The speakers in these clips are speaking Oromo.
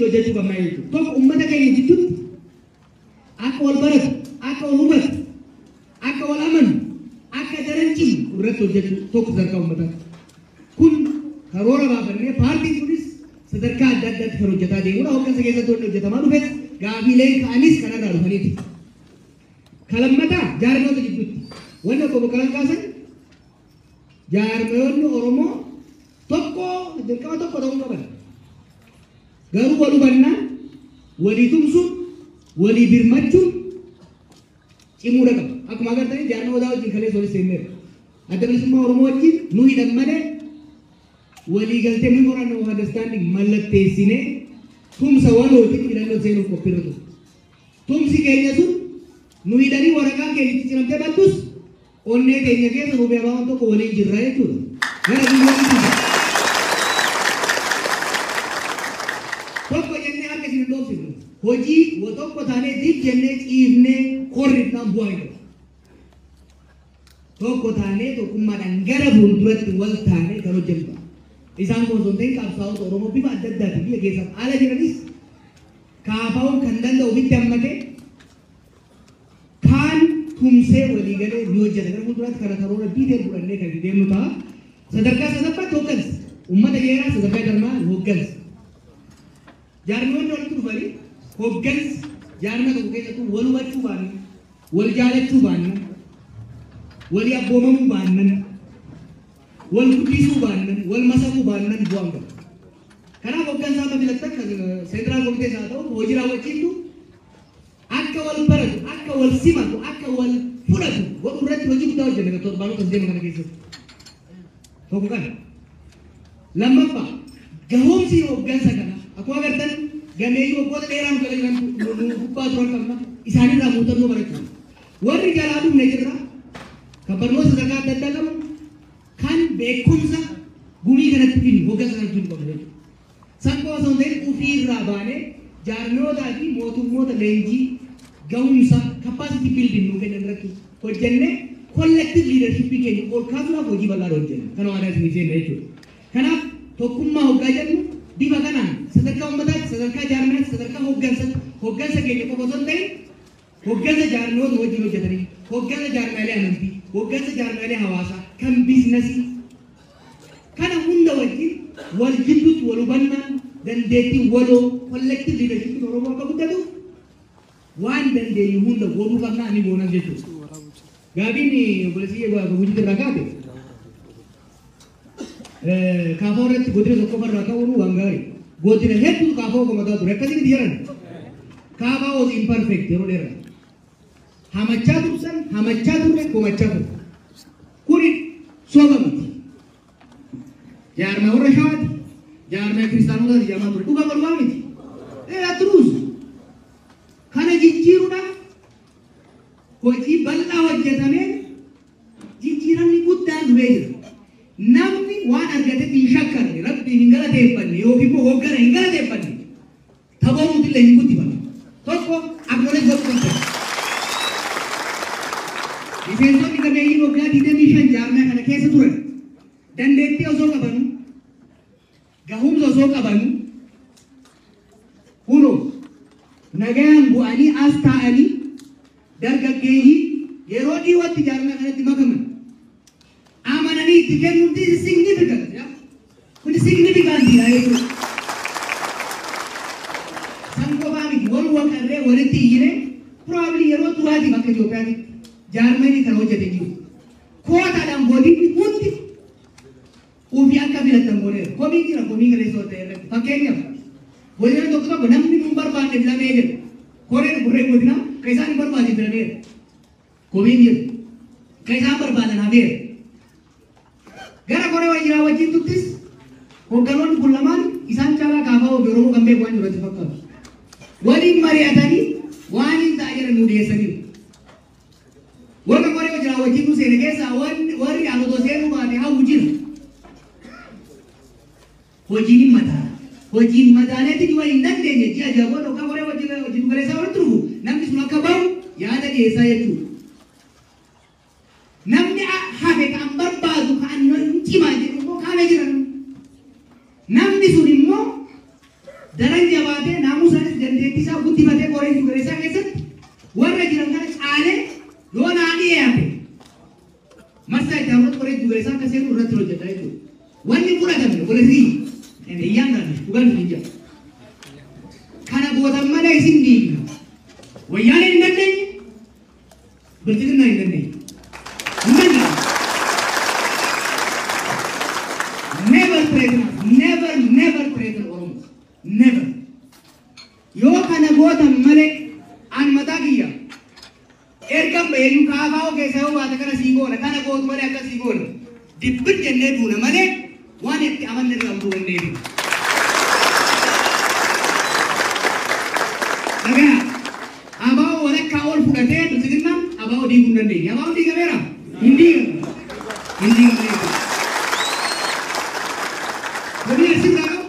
Hojjechuu qabna jechuudha. Tokko, uummata keenya jidduutti akka wal baratu, akka wal hubatu, akka wal amanu, akka daran cimu irratti hojjechuu, tokko sadarkaa uummataa. Kun karoora baafannee, paartiin kunis sadarkaa adda addaatti kan hojjetaa deemudha. Hooggansa keessatti wanni hojjetamaa dhufes, gaafiileen ka'anis kanarraa dhufaniiti. Kalammataa, jaarmoota jidduutti. Wanni obbo Boqqalaan kaasan, jaarmoonni Oromoo tokko dirqama tokko ta'uu qaban. Garuu wal hubannaan, walii tumsuun, walii birmachuun cimuudha qaba. Akkuma agartanii, jaarmaa Odaa wajjin kaleessa walitti seenneerra. Adda Bilisummaa Oromoo wajjin nu hidhan malee, walii galtee, memorandum of understanding mallatteessinee, tumsa walootiin filannoo seenuuf qophiirra ture. Tumsi keenya sun nu hidhanii waraqaan keenya itti ciramtee baddus, onnee keenya keessa nuuf abaawan tokko waliin jirra jechuudha. Gara biyyoonni tokko jennee harka isin hin dhoofsifnu. Hojii tokko taanee dib jennee ciifnee korrifnaan bu'aa hin qabu. Tokko taanee, tokkummaadhaan gara fuulduratti wal taanee kan hojjennu. Isaan kun osoo hin ta'in, qabsaa'ota Oromoo bifa adda addaatiin biyya keessaaf ala jiranis kaafaa'uun kan danda'u ofitti hammatee, kaan tumsee walii galee ni hojjeta. Gara fuulduraatti kana karoora biitee fudhannee kan deemnu ta'a. Sadarkaa sadaffaatti hooggansa. Uummata jeeraa, sadarkaa jarmaa hooggansa. Jaarmiyoonni walitti dhufanii hooggansa jaarma tokko keessattuu wal hubachuu baannan, wal jaalachuu baannan, walii abboomamuu baannan, wal guddisuu baannan, wal masakuu baannan bu'aan qabu. Kanaaf hooggansa amma filattan, central committee haa ta'u, hojii raawwachiiftu, akka wal baratu, akka wal simatu, akka wal fudhatu godhuu irratti hojii guddaa hojjenna torbaanota as deeman kana keessatti. Tokko kana. Lammaffaa, gahoomsi hooggansa kana, akkuma agartan, gameeyyii waggoota dheeraa nu jala jiran, nu gubbaa turan qabna. Isaanirraa muuxannoo barachuu. Warri jalaa dhufne jirra. Kan barnoota sadarkaa adda addaa qabu, kan beekumsa gumii kanatti fidnu, hooggansa kanatti fidnu qabna jechuudha. San qofa osoo hin ta'in, ofiirraa baanee jaarmiyootaa fi mootummoota leenjii gahumsa, capacity building nuu kennan irratti hojjennee, collective leadership keenya ol kaasuudhaaf hojii bal'aa hojjenna. Kana waadaa isinii seenna jechuudha. Kanaaf tokkummaa hoggaa jennu, bifa kanaan sadarkaa uummataatti, sadarkaa jaarmiyaatti, sadarkaa hooggansaatti, hooggansa keenya qofa osoo hin ta'in, hooggansa jaarmiyoota wajjin hojjetanii, hooggansa jaarmiyaalee amantii, hooggansa jaarmiyaalee hawaasaa, kan biizinasii kana hunda wajjin wal jidduutti wal hubannaan, dandeettiin waloo, collective leadership Oromoo akka guddatuuf waan dandeenyu hunda godhuu qabna, ani goonas jechuudha. Gaafiin obboleessi hojii irraa kaate, kaafoo irratti godina tokko irraa ka'uun waan gaarii. Godina hedduu kaafoo komataa ture, akkasitti jedhan. Kaafaa was imperfect yeroo dheeraa. Hamachaa tursan, hamachaa turre, komachaa turre. Kuni soba miti. Jaarmaa warra Shawaati. Jaarmaa kiristaanotaati jedhamaa ture. Dhugaa dhugaa miti. Truth. Kana jijjiiruudhaaf hojii bal'aa hojjetameen jijjiiramni guddaan dhufee jira. Namni waan argatetti hin shakkarre, Rabbiin hin galateeffanne yookiin immoo hoggana hin galateeffanne, taphoomtu illee hin guddifanne. Tokko acknowledge godhuu qabda. Miseensonni gameeyyiin waggaa 25 jaarmaa kana keessa turan dandeettii osoo qabanu, gahumsa osoo qabanu, kunoo nagayaan bu'anii as taa'anii, dargaggeeyyii yeroo dhiyootti jaarmaa kanatti makaman amananii itti kennuun, this is significant. Kun significant dha jechuudha. San qofaa miti, wal waqarree walitti iyyine, probably yeroo duraatiif akka Itoophiyaatti jaarmanii kana hojjete jiru. Kootaadhaan godinni hundi ofii akka filatan godheera. Komii jira, komii kaleessa ta'e irratti. Fakkeenyaaf, godina tokko tokko namni nun barbaanne filamee jedhu. Koreen koreen godinaa kan isaan hin barbaanne filameera. Komiin jira. Kan isaan barbaadan hafeera. Gara koree wajjiraa wajjin tuttis, hoogganoonni kun lamaan isaan caalaa kaafaa ofii Oromoo kan beeku waan jiru fakkaatu. Waliin mari'atanii waan hin ta'a jedhan nu dhiyeessaniiru. Warra koree wajjiraa wajjin nu seene keessaa warri aan otoo seenuu baate hawwu jira. Hojiin hin madaala. Hojiin madaaleetti yoo hin dandeenye, ji'a 6 booda yookaan koree wajjin galeessaa walitti dhufu, namni sun akka bahu yaada dhiyeessaa jechuudha. Namni hafe kan barbaadu, kan cimaa jedhu immoo kaame jiran. Namni sun immoo daran jabaatee jabaatee naamusaanis dandeettii isaa guddifatee qoree jiru isaa keessatti warra jiran kana caalee yoo naa dhiyaate marsaa itti aanutti qoree jiru isaa akka seenu irratti hojjeta jechuudha. Wanni fudhatamne polisii iyyaan gaafne dhugaan hin jira. Kana gootan malee isin diigna. Wayyaaneen hin dandeenye, bilchiginaa hin dandeenye. Hin dandeenye. Never threaten us. Never, never threaten Oromo. Never. Yoo kana gootan malee an mataa kiyya ergan baheeyyuu kaafaa keessa yoo baate kana sii goona, kana gootu malee akka sii goona. Dibbin jennee duuna malee waan itti amanne irraa utuu hin deebinu. Dhagaa abaa'oo walakkaa ol fudhatee bilchiginnaan abaa'oo diiguu hin dandeenye. Abaa'oo diigameera? Hin diigamne. Hin diigamne jechuudha. Komii Arsii irraa qabu,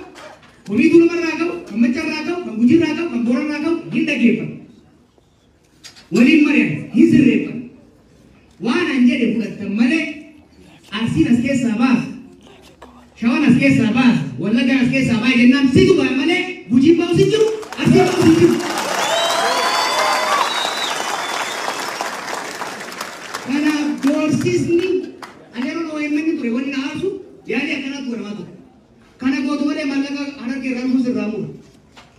komii Tuulama irraa qabu, kan Macca irraa qabu, kan Gujii irraa qabu, kan Boorana irraa qabu hin dhaggeeffatu. Waliin mari'an, hin sirreeffatu. Waan an jedhe fudhattan malee Arsiin as keessaa baasa, Shawaan as keessaa baasa, Wallaggaan as keessaa baasa jennaan situ ba'a malee Gujiin ba'us hin jiru, Arsiin ba'us hin jiru. Kanaaf doorsisni ani yeroo OMN ture wanni na aarsu yaalii akkanaatu godhamaa ture. Kana gootu malee maallaqa Harargee irraa dhufuun sirraa mura.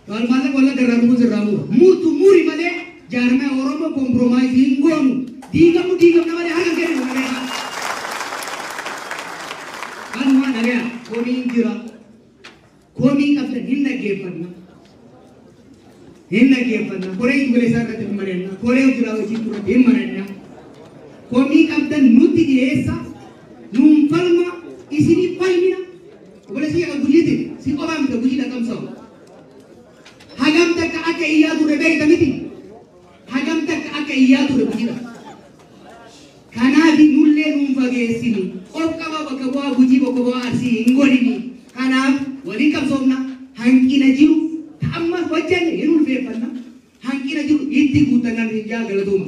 Maallaqa Wallagga irraa dhufuun sirraa mura. Murtu muri malee jaarmaya Oromoo compromise hin goonu. Diigamu diigamna malee harka kennu malee. Kanuma dhagaya komiin jira. Komii qabdan hin dhaggeeffanna. Hin dhaggeeffanna. Koree giddu irratti hin mari'anna. Koree hojii raawwachiiftuu irratti hin mari'anna. Komii qabdan nutti dhiyeessa. Nuun falma isinii falmina. Obboleessi kiyya Gujiitiin si qofaa miti Gujii dhaqamsa'u. Hagam takka akka iyyaa ture beekta miti. Hagam takka akka iyyaa ture Gujiidha. Kanaaf nullee nuun fageessini. Of qaba bakka bu'aa Gujii, bakka bu'aa Arsii hin godhini. Kanaaf waliin qabsoofna. Hanqina jiru amma hojjenne hin ulfeeffanna. Hanqina jiru itti guuttannaan hin jaa galatooma.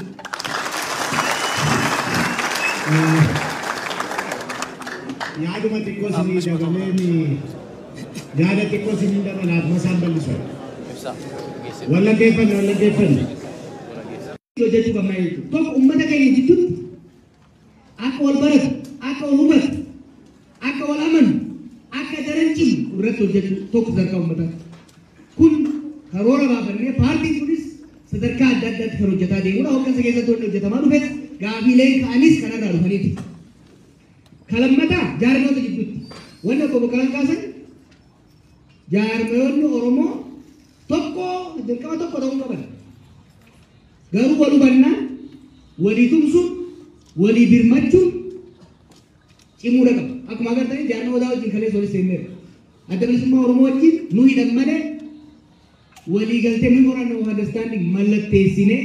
Yaaduma xiqqoo isinii dabaleen, yaada xiqqoo isinii dabalaaf masaan bal'isu. Wallaggeeffanne, wallaggeeffanne. Hojjechuu qabna jechuudha. Tokko uummata keenya jidduutti akka wal baratu, akka wal hubatu, akka wal amanu, akka daran cimu irratti hojjechuu tokko sadarkaa uummataatti. Kun karoora baafannee paartiin kunis sadarkaa adda addaatti kan hojjetaa deemudha. Hooggansa keessatti wanni hojjetamaa dhufes gaafiileen ka'anis kanarraa dhufaniiti. Kalammataa jaarmoota jidduutti wanni obbo Boqqalaan kaasan jaarmoonni Oromoo tokko dirqama tokko ta'uu qaban. Garuu wal hubannaan, walii tumsuun, walii birmachuun cimuudha qaba. Akkuma agartanii jaarmaa odaa wajjin kaleessa walitti seenneerra. Adda Bilisummaa Oromoo wajjin nu hidhan malee walii galtee memorandum of understanding mallatteessinee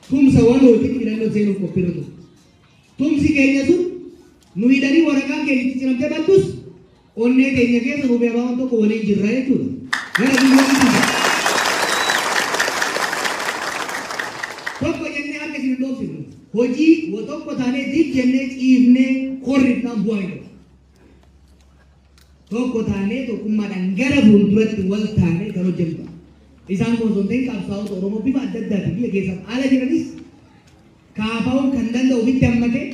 tumsa walootiin filannoo seenuuf qophiirra ture. Tumsi keenya sun nu hidhanii waraqaan keenya itti ciramtee baddus onnee keenya keessa nuuf abaawoon tokko waliin jirra jechuudha. Gara biyyoonni jira. Tokko jennee harka isin hin dhoofsifnu. Hojii tokko taanee dib jennee ciifnee korrifnaan bu'aa hin qabu. Tokko taanee tokkummaadhaan gara fuulduratti wal taanee kan hojjennu ta'a. Isaan kun osoo hin ta'in qabsaa'ota Oromoo bifa adda addaatiin biyya keessaaf ala jiranis kaafaa'uun kan danda'u ofitti hammatee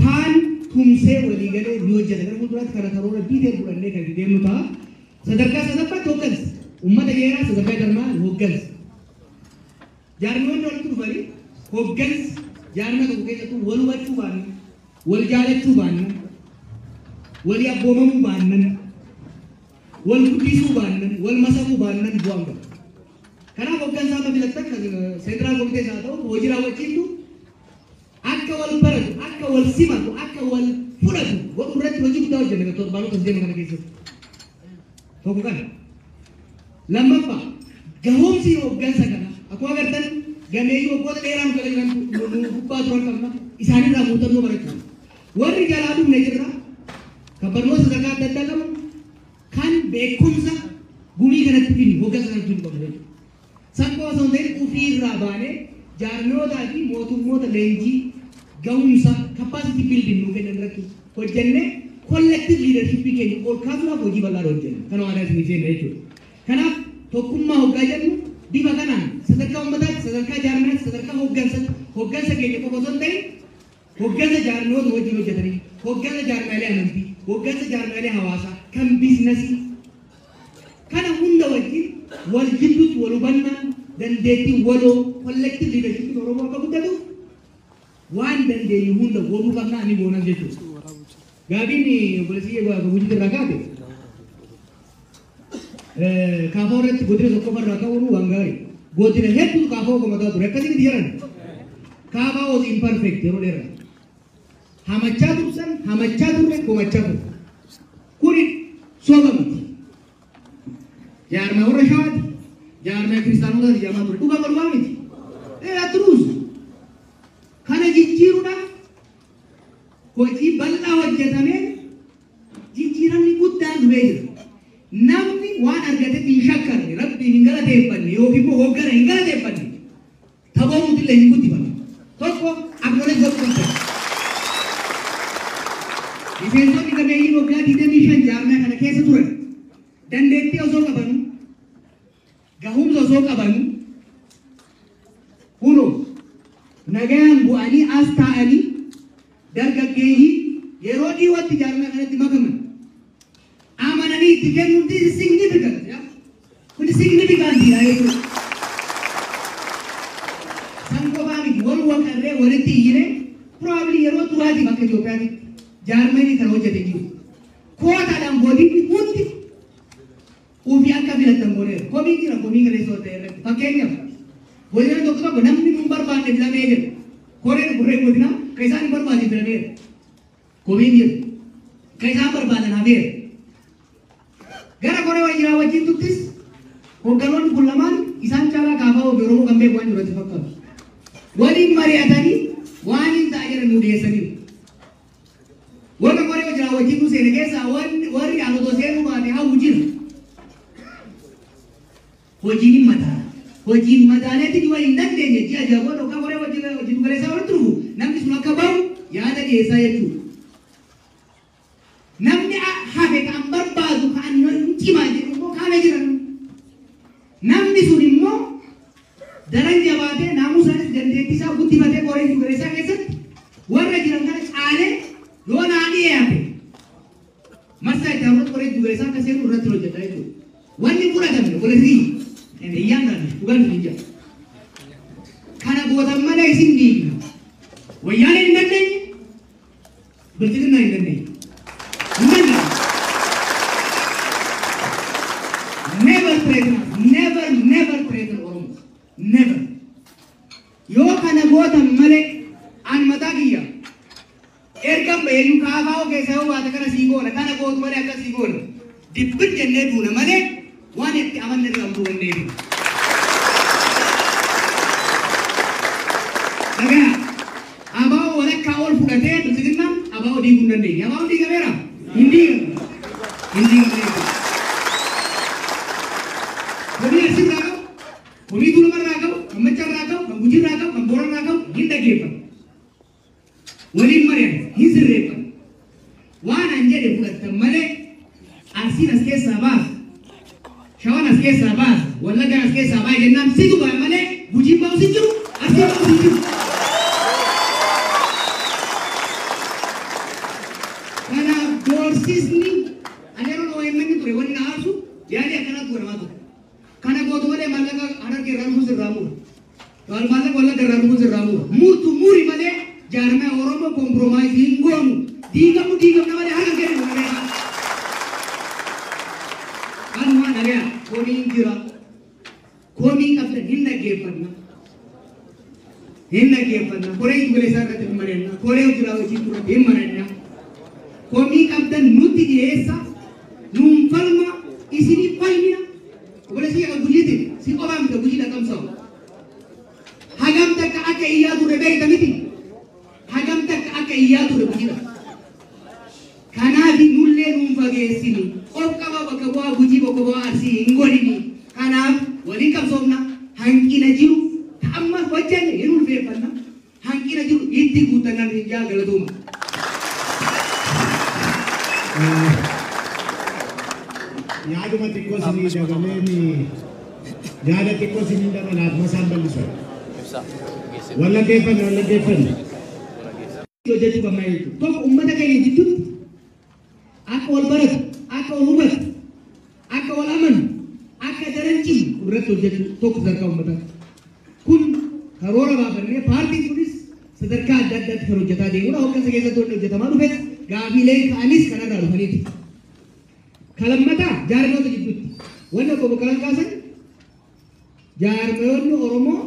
kaan tumsee walii galee ni hojjeta. Gara fuulduraatti kana karoora detail fudhannee kan itti deemnu ta'a. Sadarkaa sadaffaatti hooggansa. Uummata jeeraa sadarkaa jarmaa hooggansa. Jaarmiyoonni walitti dhufanii hooggansi jaarmia tokko keessattuu wal hubachuu baannan, wal jaalachuu baannan, walii abboomamuu baannan, wal guddisuu baannan, wal masakuu baannan bu'aan qabu. Kanaaf hooggansa amma filattan kan central committees haa ta'u hojii raawwachiiftu akka wal baratu, akka wal simatu, akka wal fudhatu godhuu irratti hojii guddaa hojjenna torbaanota deema kana keessatti. Tokko kana. Lammaffaa gahoomsi hooggansa kana akkuma agartan gameeyyii waggoota dheeraa nu jala jiran nu gubbaa turan qabna isaanirraa muuxannoo barachuu. Warri jalaa dhufne jirra kan barnoota sadarkaa adda addaa qabu kan beekumsa gumii kanatti fidu hooggansa kanatti fidu qabna jechuudha. Sakkoo osoo hin ta'in ofiirraa baanee jaarmiyootaa fi mootummoota leenjii gahumsa capacity building nuu kennan irratti hojjennee collective leadership keenya ol kaasuudhaaf hojii bal'aa hojjenna. Kana waadaa isinii seenna jechuudha. Kanaaf tokkummaa hoggaa jennu bifa kanaan sadarkaa uummataatti, sadarkaa jaarmiyaatti, sadarkaa hooggansa hooggansa keenya qofa osoo hin ta'in hooggansa jaarmiyoota wajjin hojjetanii, hooggansa jaarmiyaalee amantii, hooggansa jaarmiyaalee hawaasaa, kan biizinasii kana hunda wajjin wal jidduutti wal hubannaan dandeettiin waloo collective leadership Oromoo akka guddatuuf waan dandeenyu hunda godhuu qabna, ani goonas jechuudha. Gaafiin obboleessi Gujii irraa kaate kaafoo irratti godina tokko irraa ka'uun waan gaarii. Godina hedduutu kaafoo komataa ture. Akkasii miti jedhan. Kaafaa was imperfect yeroo dheeraa. Hamachaa tursan, hamachaa turre, komachaa turre. Kuni soba miti. Jaarmaa warra Shawaati. Jaarmaa kiristaanotaati jaamaa ture. Dhugaa bal'aa miti. Turuus. Kana jijjiiruudhaaf hojii bal'aa hojjetameen jijjiiramni guddaan dhufee jira. Namni waan argatetti hin shakkarre, rabbiin hin galateeffanne yookiin immoo hoggana hin galateeffanne taphoomtu illee hin guddifanne. Tokko acknowledge godhuu qabda. Miseensonni gameeyyiin waggaa 25 jaarmaa kana keessa turan dandeettii osoo qabanu, gahumsa osoo qabanu, kunoo nagayaan bu'anii as taa'anii dargaggeeyyii yeroo dhiyootti jaarmaa kanatti makaman amananii itti kennuun, this is significant. Kun significant dha jechuudha. San qofaa miti, wal waqarree walitti iyyine probably yeroo duraatiif akka Itoophiyaatti jaarmanii kan hojjete jiru. Kootaadhaan godinni hundi ofii akka filatan godheera. Komii jira, komii kaleessa ta'e irratti. Fakkeenyaaf, godina tokko tokko namni nun barbaanne filamee jira. Koreen koreen godinaa kan isaan hin barbaanne filameera. Komiin jira. Kan isaan barbaadan hafeera. Gara koree wajjiraa wajjin tuttis hoogganoonni kun lamaan isaan caalaa kaafaa ofii Oromoo kan beeku waan jiru fakkaatu. Waliin mari'atanii waan hin ta'a jedhan nu dhiyeessaniiru. Warra koree wajjiraa wajjin nu seene keessaa warri anotoo seenuu baate hawwu jira. Hojiin hin madaala. Hojiin madaaleetti jiwa hin dandeenye ji'a 6 booda yookaan koree wajjin galeessaa walitti dhufu namni sun akka bahu yaada dhiyeessaa jechuudha. Namni hafe kan barbaadu kan cimaa jedhu immoo kaana jiran. Namni sun immoo daran jabaatee naamusaanis dandeettii isaa guddifatee koree jiru galeessaa keessatti warra jiran kana caalee yoo naa dhiyaate marsaa itti aanutti koree jiru galeessaa akka seenu irratti hojjeta jechuudha. Wanni fudhatame walitti iyyaan taate dhugaan hin jira. Kana gootan malee isin diigna. Wayyaaneen hin dandeenye, bilchiginaa hin dandeenye. Hin dandeenye. Never threaten us. Never, never threaten Oromo. Never. Yoo kana gootan malee an mataa kiyya erga bayeeyyuu kaafaa keessa yoo baate kana sii goona, kana gootu malee akka sii goona. Dibbin jennee duuna malee waan itti amanne irraa utuu hin deebiin. Dhagaa abaa'oo walakkaa ol fudhatee bilchiginnaan abaa'oo diiguu hin dandeenye. Abaa'oon diigameera? Hin diigamne. Hin diigamne jechuudha. Komii Arsii irraa qabu, komii Tuulama irraa qabu, kan Macca irraa qabu, kan Gujii irraa qabu, kan Boorana irraa qabu hin dhaggeeffatu. Waliin mari'an, hin sirreeffatu. Waan an jedhe fudhattan malee Arsiin as keessaa baasa, Shawaan as keessaa baasa, Wallaggaan as keessaa baasa jennaan situ ba'a malee Gujiin ba'us hin jiru, Arsiin ba'us hin jiru. Kanaaf doorsisni ani yeroo OMN ture wanni na aarsu yaalii akkanaatu godhamaa ture. Kana gootu malee maallaqa Harargee irraa dhufuun sirraa mura. Maallaqa Wallagga irraa dhufuun sirraa mura. Murtu muri malee jaarmaya Oromoo compromise hin goonu. Diigamu diigamna malee harka kennu malee. Kanuma dhagaya, komiin jira. Komii qabdan hin dhaggeeffanna. Hin dhaggeeffanna. Koree galeessaa irratti hin mari'anna. Koree hojii hojii irratti hin mari'anna. Komii qabdan nutti dhiyeessa. Nuun falma, isinii falmina. Obboleessi kan Gujiitiin si qofaa miti Gujii dhaqamsa'u. Hagam takka akka iyyaa ture beekta miti. Hagam takka akka iyyaa ture Gujiidha. Kanaaf nullee nuun fageessini. Of qaba bakka bu'aa Gujii, bakka bu'aa Arsii hin godhini. Kanaaf waliin qabsoofna. Hanqina jiru amma hojjenne hin ulfeeffanna. Hanqina jiru itti guuttannaan hin jaa, galatooma. Yaaduma xiqqoo isinii dabaleen yaada xiqqoo isinii dabalaaf masaan bal'isu. Wallaggeeffanne wallaggeeffanne. Hojjechuu qabna jechuudha. Tokko uummata keenya jidduutti akka wal baratu, akka wal hubatu, akka wal amanu, akka daran cimu irratti hojjechuu tokko sadarkaa uummataati. Kun karoora baafannee paartiin kunis sadarkaa adda addaatti kan hojjetaa deemudha. Hooggansa keessatti wanni hojjetamaa dhufes gaafiileen ka'anis kanarraa dhufaniiti. Kalammataa jaarmoota jidduutti wanni obbo Boqqalaan kaasan jaarmoonni Oromoo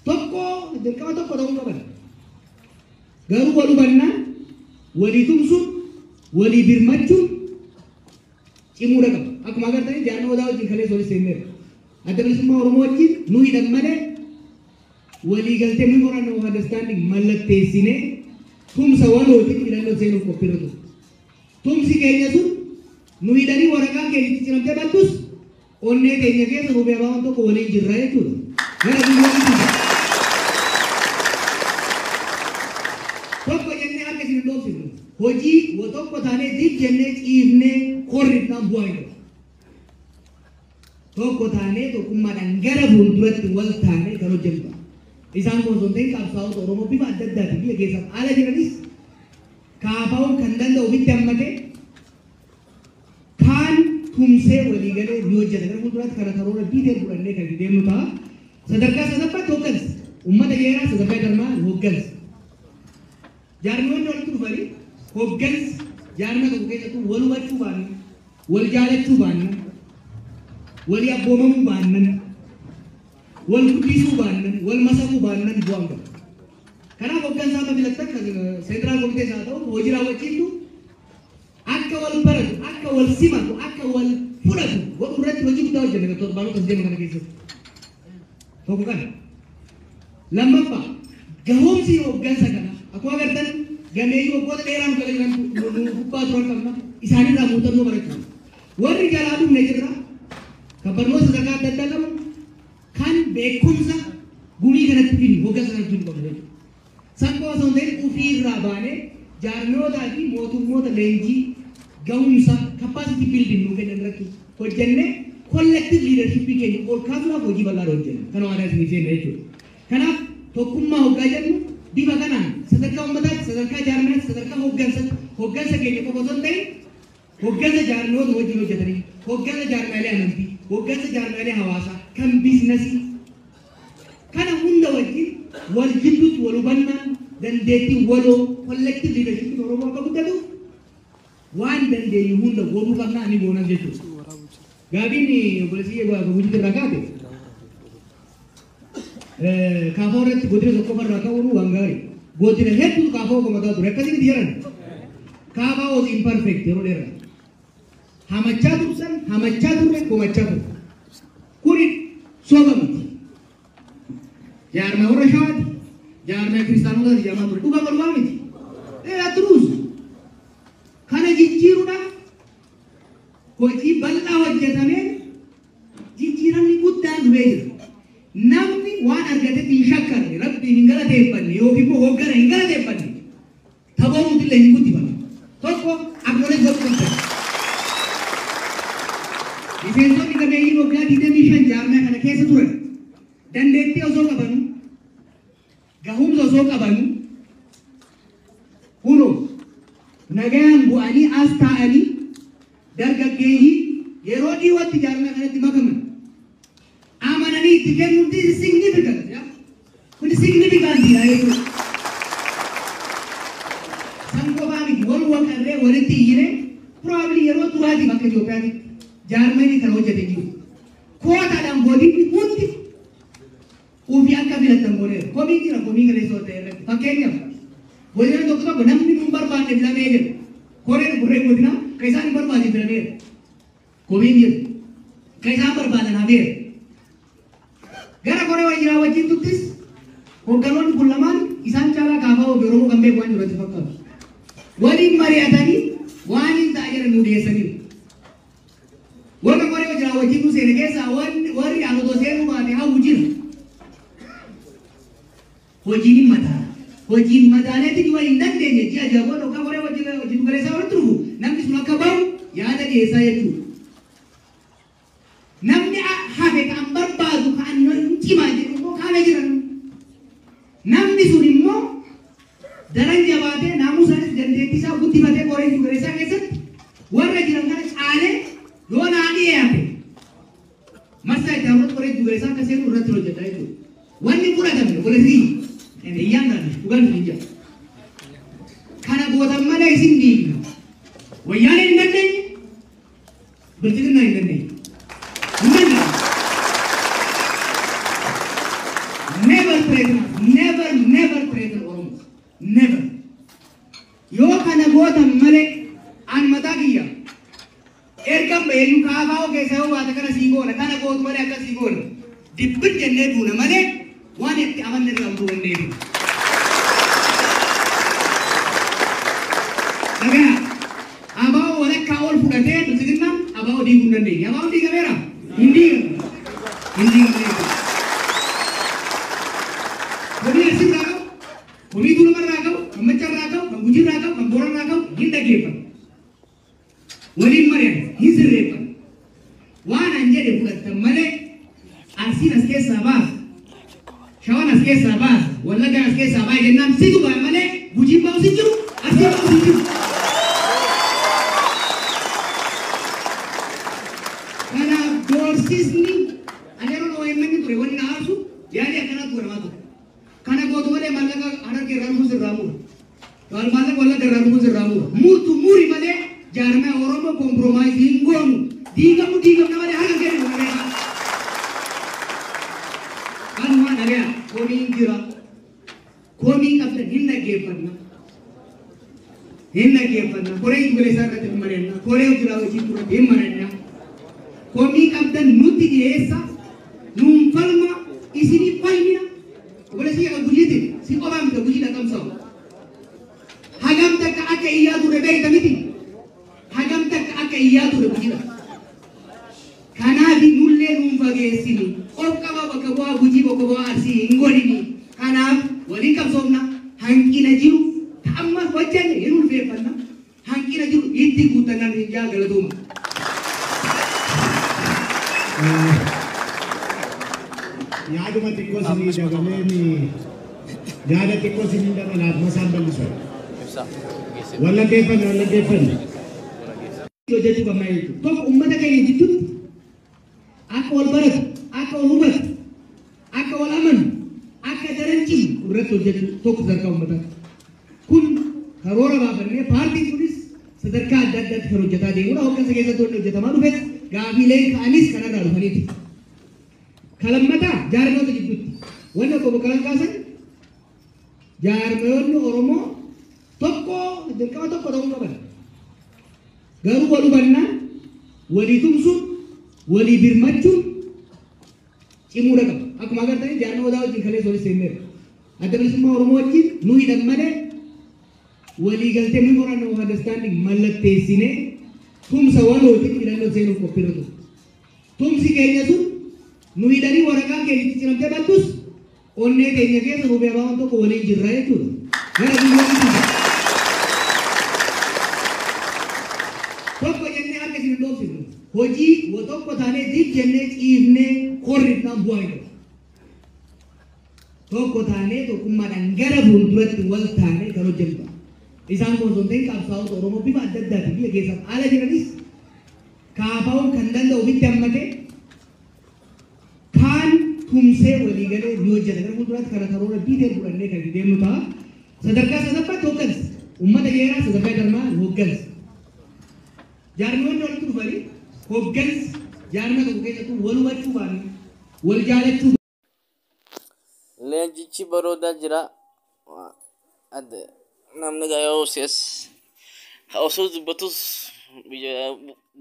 tokko dirqama tokko ta'uu qaban. Garuu wal hubannaan, walii tumsuun, walii birmachuun cimuudha qaba. Akkuma agartanii jaarmaa odaa wajjin kaleessa walitti seenneerra. Adda Bilisummaa Oromoo wajjin nu hidhan malee walii galtee memorandum of understanding mallatteessinee tumsa walootiin filannoo seenuuf qophiirra ture. Tumsi keenya sun nu hidhanii waraqaan keenya itti ciramtee baddus onnee keenya keessa nuuf abaawan tokko waliin jirra jechuudha. Gara biyyoonni jira. Tokko jennee harka isin hin dhoofsifnu. Hojii tokko taanee dib jennee ciifnee korrifnaan bu'aa hin qabu. Tokko taanee tokkummaadhaan gara fuulduratti wal taanee kan hojjennu. Isaan kun osoo hin ta'in qabsaa'ota Oromoo bifa adda addaatiin biyya keessaaf ala jiranis kaafaa'uun kan danda'u ofitti hammatee kaan tumsee walii galee ni hojjeta. Gara fuulduraatti kana karoora detail fudhannee kan deemnu ta'a. Sadarkaa sadaffaatti hooggansa. Uummata jeeraa sadarkaa jarmaa hooggansa. Jaarmiyoonni walitti dhufanii hooggansi jaarma tokko keessattuu wal hubachuu baannan, wal jaalachuu baannan, walii abboomamuu baannan, wal guddisuu baannan, wal masakuu baannan bu'aan qabu. Kanaaf hooggansa amma filattan central committee haa ta'u hojii raawwachiiftu akka wal baratu, akka wal simatu, akka wal fudhatu godhuu irratti hojii guddaa hojjenna torbaanota as deema kana keessatti. Tokko kana. Lammaffaa, gahoomsi hooggansa kana akkuma agartan gameeyyii waggoota dheeraa nu jala jiran nu gubbaa turan qabna isaanirraa muuxannoo barachuu. Warri jalaa dhufne jirra kan barnoota sadarkaa adda addaa qabu kan beekumsa gumii kanatti fidnu hooggansa kanatti fidnu qabna jechuudha. San qofa osoo hin ta'in ofiirraa baanee jaarmiyootaa fi mootummoota leenjii gahumsa capacity building nuu kennan irratti hojjennee collective leadership keenya ol kaasuudhaaf hojii bal'aa hojjenna. Kana waadaa isinii seenna jechuudha. Kanaaf tokkummaa hoggaa jennu bifa kanaan sadarkaa uummataatti, sadarkaa jaarmiyaatti, sadarkaa hooggansaatti, hooggansa keenya qofa osoo hin ta'in hooggansa jaarmiyoota wajjin hojjetanii, hooggansa jaarmiyaalee amantii, hooggansa jaarmiyaalee hawaasaa, kan biizinasii kana hunda wajjin wal jidduutti wal hubannaan dandeettiin waloo collective leadership Oromoo akka guddatuuf waan dandeenyu hunda godhuu qabna ani goonas jechuudha. Gaafiin obboleessi hojii irraa kaate kaafoo irratti godina tokko irraa ka'uun waan gaarii. Godina hedduutu kaafoo komataa ture akkasii miti jedhan. Kaafaa was imperfect yeroo dheeraa. Hamachaa tursan, hamachaa turre, komachaa turre. Kuni soba miti. Jaarmaa warra Shawaati, jaarmaa kiristaanotaati jedhamaa ture. Dhugaa dhugaa miti. Dheeraa turuus. Kana jijjiiruudhaaf hojii bal'aa hojjetameen jijjiiramni guddaan dhufee jira. Namni waan argatetti hin shakkarre, rabbiin hin galateeffanne yookiin immoo hoggana hin galateeffanne taboruutillee hin guddifamu. Tokko acknowledge godhuu qabda. Miseensonni gameeyyiin waggaa 25 jaarmaa kana keessa turan dandeettii osoo qabanu, gahumsa osoo qabanu, kunoo nagayaan bu'anii as taa'anii dargaggeeyyii yeroo dhiyootti jaarmaa kanatti makaman amananii itti kennuun, this is significant. Kun significant jechuudha. San qofaa miti, wal waqarree walitti iyyine probably yeroo duraatiif akka Itoophiyaatti jaarmanii kana hojjete jiru. Kootaadhaan godinni hundi ofii akka filatan godheera. Komii jira, komii kaleessa ta'e irratti. Fakkeenyaaf godina tokko tokko namni nun barbaanne filamee jira. Koreen koreen godinaa kan isaan hin barbaanne filameera. Komiin jira. Kan isaan barbaadan hafeera. Gara koree wajjiraa wajjin tuttis hoogganoonni kun lamaan isaan caalaa kaafaa ofii Oromoo kan beeku waan jiru itti fakkaatu. Waliin mari'atanii waan hin ta'a jedhan nu dhiyeessaniiru. Warra koree wajjiraa wajjin nu seene keessaa warri aan otoo seenuu baate hawwu jira. Hojiin hin madaala. Hojiin madaaleetti jiwa hin dandeenye ji'a ja'a booda yookaan koree wajjin galeessaa walitti dhufu namni sun akka bahu yaada dhiyeessaa jechuudha. Namni irratti qoree giddu akka seenu irratti hojjeta jechuudha. Wanni fudhatame obboleessi iyyaan gaafne dhugaan hin jira. Kana gootan malee isin diigna. Wayyaaneen hin dandeenye, bilchiginaa hin dandeenye. Hin dandeenye. Never threaten us. Never, never threaten Oromo. Never. Yoo kana gootan malee an mataa kiyya. Ergan baheeyyuu kaafaa keessa yoo baate kana sii goona, kana gootu malee akka sii goona. Dibbin jennee duuna malee waan itti amanne irraa utuu hin deebinu. Dhagaa ABO walakkaa ol fudhatee bilchiginnaan ABO diiguu hin dandeenye. ABO diigameera? Hin diigamne. Hin diigamne jechuudha. Komii Arsii irraa qabu, komii Tuulama irraa qabu, kan Macca irraa qabu, kan Gujii irraa qabu, kan Boorana irraa qabu hin dhaggeeffatu. Waliin mari'an, hin sirreeffatu. Waan an jedhe fudhattan malee Arsiin as keessaa baasa, Shawaan as keessaa baasa, Wallaggaan as keessaa baasa jennaan situ ba'a malee Gujiin ba'us hin jiru, Arsiin ba'us hin jiru. Kanaaf doorsisni ani yeroo OMN ture wanni na aarsu yaalii akkanaatu godhamaa ture. Kana gootu malee maallaqa Harargee irraa dhufuus irraa mura. Maallaqa Wallagga irraa dhufuus irraa mura. Murtu muri malee jaarmaya Oromoo compromise hin goonu. Diigamu diigamna malee harka kennu malee. Kanuma dhagaya komiin jira. Komii qabdan hin dhaggeeffanna. Hin dhaggeeffanna. Koree giddu irratti hin mari'anna. Koree hojii raawwachiiftuu irratti hin mari'anna. Komii qabdan nutti dhiyeessa. Nuun falma isinii falmina. Obboleessi kiyya Gujiitiin si qofaa miti Gujii dhaqamsa'u. Hagam takka akka iyyaa ture beekta miti. Hagam takka akka iyyaa ture Gujiidha. Kanaaf nullee nuun fageessini. Of qaba bakka bu'aa Gujii, bakka bu'aa Arsii hin godhini. Kanaaf waliin qabsoofna. Hanqina jiru amma hojjenne hin ulfeeffanna. Hanqina jiru itti guuttannaan hin jaa galatooma. Yaaduma xiqqoo isinii dabaleen yaada xiqqoo isinii dabalaaf masaan bal'isu. Wallaggeeffanne wallaggeeffanne. Hojjechuu qabna jechuudha. Tokko uummata keenya jidduutti akka wal baratu, akka wal hubatu, akka wal amanu, akka daran cimu irratti hojjechuu tokko sadarkaa uummataatti. Kun karoora baafannee paartiin kunis sadarkaa adda addaatti kan hojjetaa deemudha. Hooggansa keessatti wanni hojjetamaa dhufes gaafiileen ka'anis kanarraa dhufaniiti. Kalammataa jaarmoota jidduutti wanni obbo Boqqalaan kaasan jaarmoonni Oromoo tokko dirqama tokko ta'uu qaban. Garuu wal hubannaan, walii tumsuun, walii birmachuun cimuudha qaba. Akkuma agartanii jaarmaa odaa wajjin kaleessa walitti seenneerra. Adda Bilisummaa Oromoo wajjin nu hidhan malee walii galtee memorandum of understanding mallatteessinee tumsa walootiin filannoo seenuuf qophiirra ture. Tumsi keenya sun nu hidhanii waraqaan keenya itti ciramtee battus onnee keenya keessa nuuf ABO'n tokko waliin jirra jechuudha. Gara biyyoonni tokko jennee harka isin hin dhoofsifnu. Hojii tokko taanee dib jennee ciifnee korrifnaan bu'aa hin qabu. Tokko taanee tokkummaadhaan gara fuulduratti wal taanee kan hojjennu. Isaan kun osoo hin ta'in qabsaa'ota Oromoo bifa adda addaatiin biyya keessaaf ala jiranis kaafaa'uun kan danda'u ofitti hammatee kaan tumsee walii galee ni hojjeta. Gara fuulduraatti kana karoora detail fudhannee kan itti deemnu ta'a. Sadarkaa sadaffaatti hooggansa. Uummata jeeraa sadarkaa jarmaa hooggansa. Jaarmiyoonni walitti dhufanii hooggansi jaarmia tokko keessattuu wal hubachuu baanne, wal jaalachuu Leenjichi baroodaa jira. Adda namni yoo si'as osoo dubbatus biyya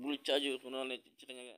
bulchaa jiru kunoo leenjichi keenya.